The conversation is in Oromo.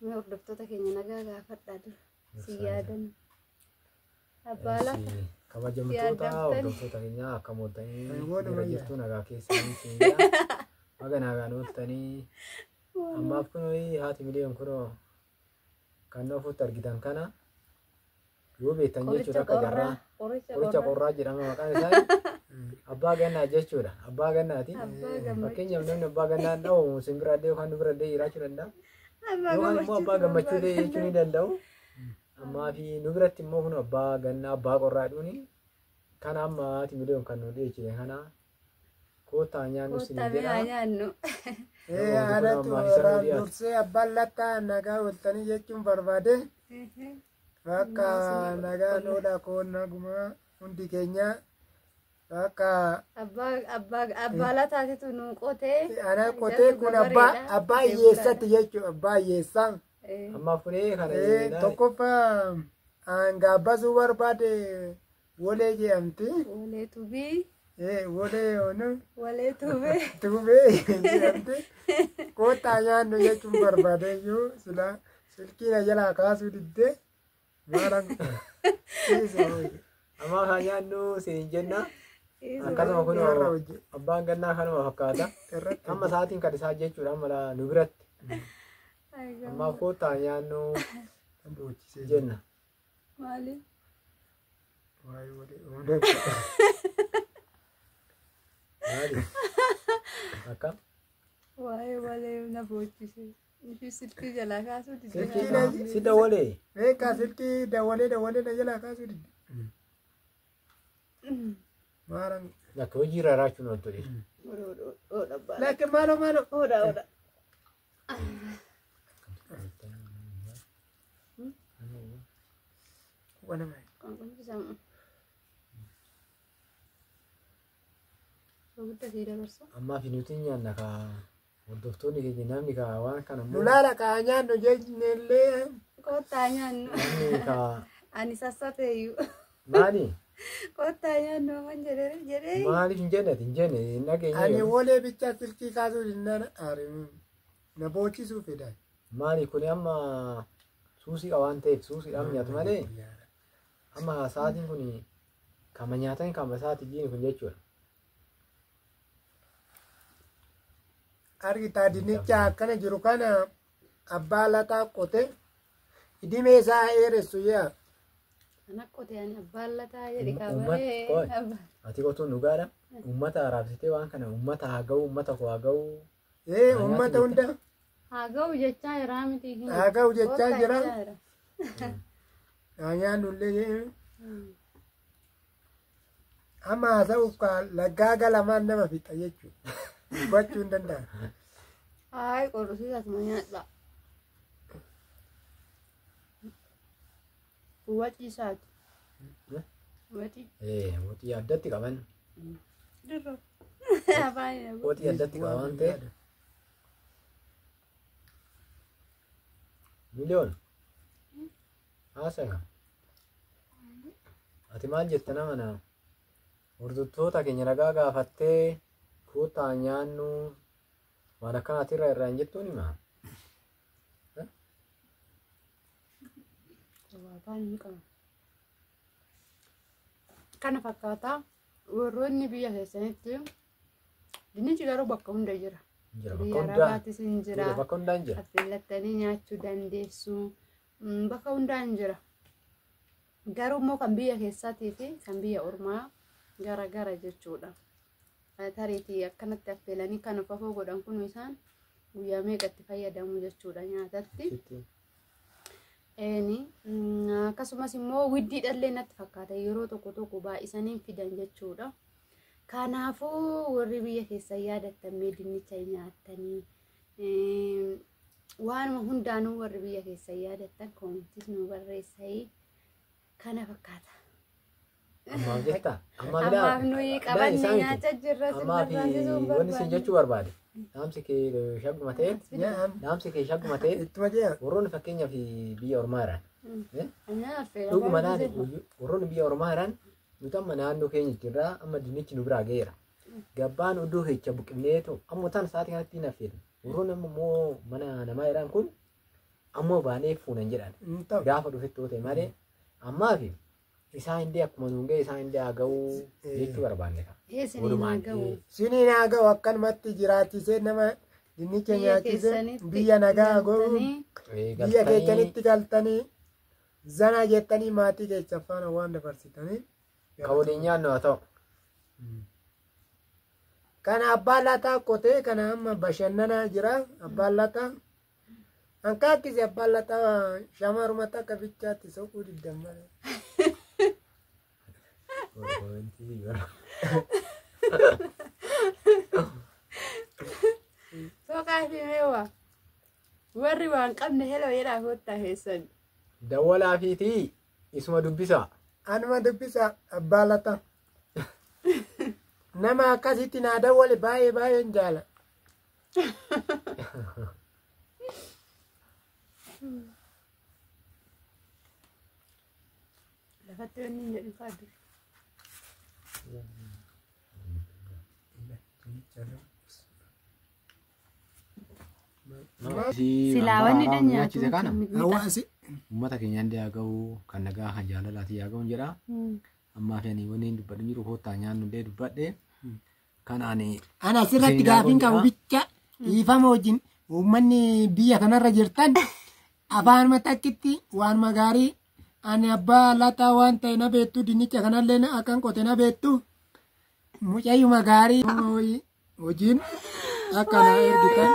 Mee hordoftoota keenya nagaa gaafadhaa dura. Si yaadan. Abbaa lafa. Kabajamtoota Yaadamtani. hordoftoota keenyaa akkam ooltanii Eewwan jira wayya. jirtu nagaa keessanii siinjaa baga nagaan ooltanii ammaaf kunoo haati miliyoon kunoo kan nu ofutti argitan kana yoo beektan jechuudha Qoricha akka qorraa. jarraa Qoricha qoricha qorraa. qorraa jedhama maqaan isaa abbaa gannaa jechuudha abbaa gannaati. Abbaa gammachuu. Fakkeenyaaf namni abbaa gannaan dhawu simbirallee yookaan dubarallee jiraachuu danda'a. Abbaa Yookaan immoo abbaa gammachuu. gammachuullee jechuu ni danda'u. Ammaa fi nu biratti immoo kun abbaa gannaa abbaa qorraa dhuuni. Kana amma haati miliyoon kan nu dhiyeessite kana koottaa nyaannu sin Koottaa mee haa jedha. nyaannu. Ee anatu irraan dursee abbaan lattaa nagaa ooltanii jechuun barbaade bakka nagaa oolaa koo nagumaa hundi keenya bakka Abbaa abbaa abbaa lataatitu nu qotee. ana qotee kun abbaa abbaa hiyyeessatti jechuudha abbaa hiyyeessaa. Ammaaf kunee kana Ee, tokkoffaa hangaabbasuu barbaade wolee jedhamti. Walee tubii. Ee, wolee yoonu Walee tubee. tuubee jedhamti. Koottaa nyaannu jechuun barbaade iyyuu sila silkii na jalaa kaasuu diddee maalan dhiise hojii. Ammaaf haa nyaannu sin jenna. Akkasuma kun Irra hojii. abbaan gannaa kanuma fakkaata. Irratti Amma sa'aatiin kan isaa jechuudha amma nu biratti. Ammaaf koottaa nyaannu boochisee jira. jenna. Maali? Waayee wolee oonee. Maali? Akkam? Waa'ee walee na boochise. Ishii silkii jalaa kaasuu didde. Silkii na- Si dawwalee? Beekaa silkii dawwalee dawwalee na jalaa kaasuu didde. Maalan Lakka hojii irra raachuun ooltu dhiisu. lakki maaloo maaloo. Oodha oodha. Wanama. Qonqonchisamu. Guddaa sii dabarsa. Ammaaf nuti nyaanna ka hordoftoonni keenya namni ka waan kana immoo Lulaala kaa nyaannu jennellee Koottaa nyaannu. namni ka Ani sassateeyyuu. maali? Koottaa nyaannu aman jedhee jedhee. Maaliif hin jenne ati hin jenne hin ani dhageenye. wolee bichaa silkii kaasuu dinnaan aarimu na boochisuu fedhan. Maali kuni amma suusii qaba waan ta'eef suusiidhaan nyaatu malee amma sa'aatiin kun kama nyaatan kama sa'aatii jiini kun jechuudha. Argitaa dinnicha akkana jiru kana abbaa lataa qote idimee isaa dheeressu yaa. Ana qotee ani abbaan lataa jedhi Uummat- qoy. kabaree. Ati qotuun dhugaadha. Uummata araabsitee waan kana uummata haa ga'u uummata koo haa ga'u. Ee uummata hunda Haa ga'u jechaa jiraa miti. haa ga'u jechaa Koottaa jira. jechaa jira. Haa nyaannullee amma haasa'uuf kaa laggaaga lamaan nama fixa jechuudha. Dubbachuu hin danda'an. Hayi qorrisiisatuma nyaadha. Waci isaati. Waci. Ee mootii addatti qaban. Dirra. Afaan hin Mootii addatti qaban waan ta'eef. Miliyoon. Haasaka. Ati maal jetta nama na hordoftoota keenya nagaa gaafattee koottaa nyaannu waan akkanaatirra irraa hin jettuun hima. Afaan hin qabu. Kana fakkaataa warroonni biyya keessanitti dinnichi garuu bakka hunda jira. Jira bakka Biyya hundaa. Arabaattis hin jira. Jira bakka hundaa hin jira. Affeellattanii nyaachuu dandeessu. Bakka hundaa hin jira. Garuu immoo kan biyya keessaatii fi kan biyya ormaa gara gara jechuudha. Tariitii akkanatti affeelanii kan of afoo godhan kun isaan guyyaa meeqatti fayyadamu jechuudha nyaatatti. Sitti. Eeni akkasumas immoo widdiidhallee natti fakkaata yeroo tokko tokko baay'isanii fidan jechuudha. Kanaafuu warri biyya keessa yaadattan mee dinnicha nyaattanii waanuma hundaanuu warri biyya keessa yaadattan koomentis nu barreessanii kana fakkaata. Ammaaf jettaa? Ammaaf Ammaaf nuyi qabanne nyaachaa jirra Ammaaf wanni isin jechuu barbaade. Dhaamsi kee shagguma ta'e dhaamsi kee shagguma ta'e Ittuma jee warroonni fakkeenyaaf biyya ormaa jiran. Dhuguma laali warroonni biyya ormaa jiran nuti amma naannoo keenya jirraa amma dinnichi nu biraa ga'eera. Gabbaan iddoo keessa buqifneetu amma tan sa'aatii kanatti hin affeerre. Warroonni amma immoo mana namaa jiran kun Amma baanee fuunan jedhan. Hin ta'u. Gaafa dhufetti yoo ta'e malee ammaaf isaan illee akkuma nuun ga'e isaan illee haa ga'uu jechuu barbaanne. Isiniin haa Walumaan ga'u. Siniin haa ga'u akkanumatti jiraachisee nama dinnicha Biyya nyaachisee keessanitti biyya nagaa godhu galtanii biyya keessanitti galtanii zana jettanii maatii keessa faana waan dabarsitanii. Kan waliin nyaannu haa ta'u. Kana abbaan lataa qotee kana amma bashannanaa jira abbaan lataa. Hankaakkise abbaan lataa shamaruma takka bichaatti soquu diddan malee. Soqaa fi meewwa. Warri waan qabne heloo jedhaa kottaa keessan. Dawwalaa fiitii isuma dubbisa. Anuma dubbisa abbaa lataa. Nama akkasitti naa dawwale baay'ee baay'een jaala. Lafatti wanni hin jedhin faaddu. Silaa wanni dhan nyaatu. Hawaasi. Uummata keenya illee haa ga'u kan nagaa kan jaalalaati haa ga'u jedha. Ammaa fi ani wanni hin dubbadhu jiru koottaa nyaannu illee dubbadhe. Kan ani Ana asirratti gaafiin qabu bicha dhiifama wajjin uummanni biyya kanarra jirtan afaanuma takkitti waanuma gaarii ani abbaa lataa waan ta'e na beektu dinnicha kanallee akkan qote na beektu mucayyuma gaarii hojiin akka na ergitan.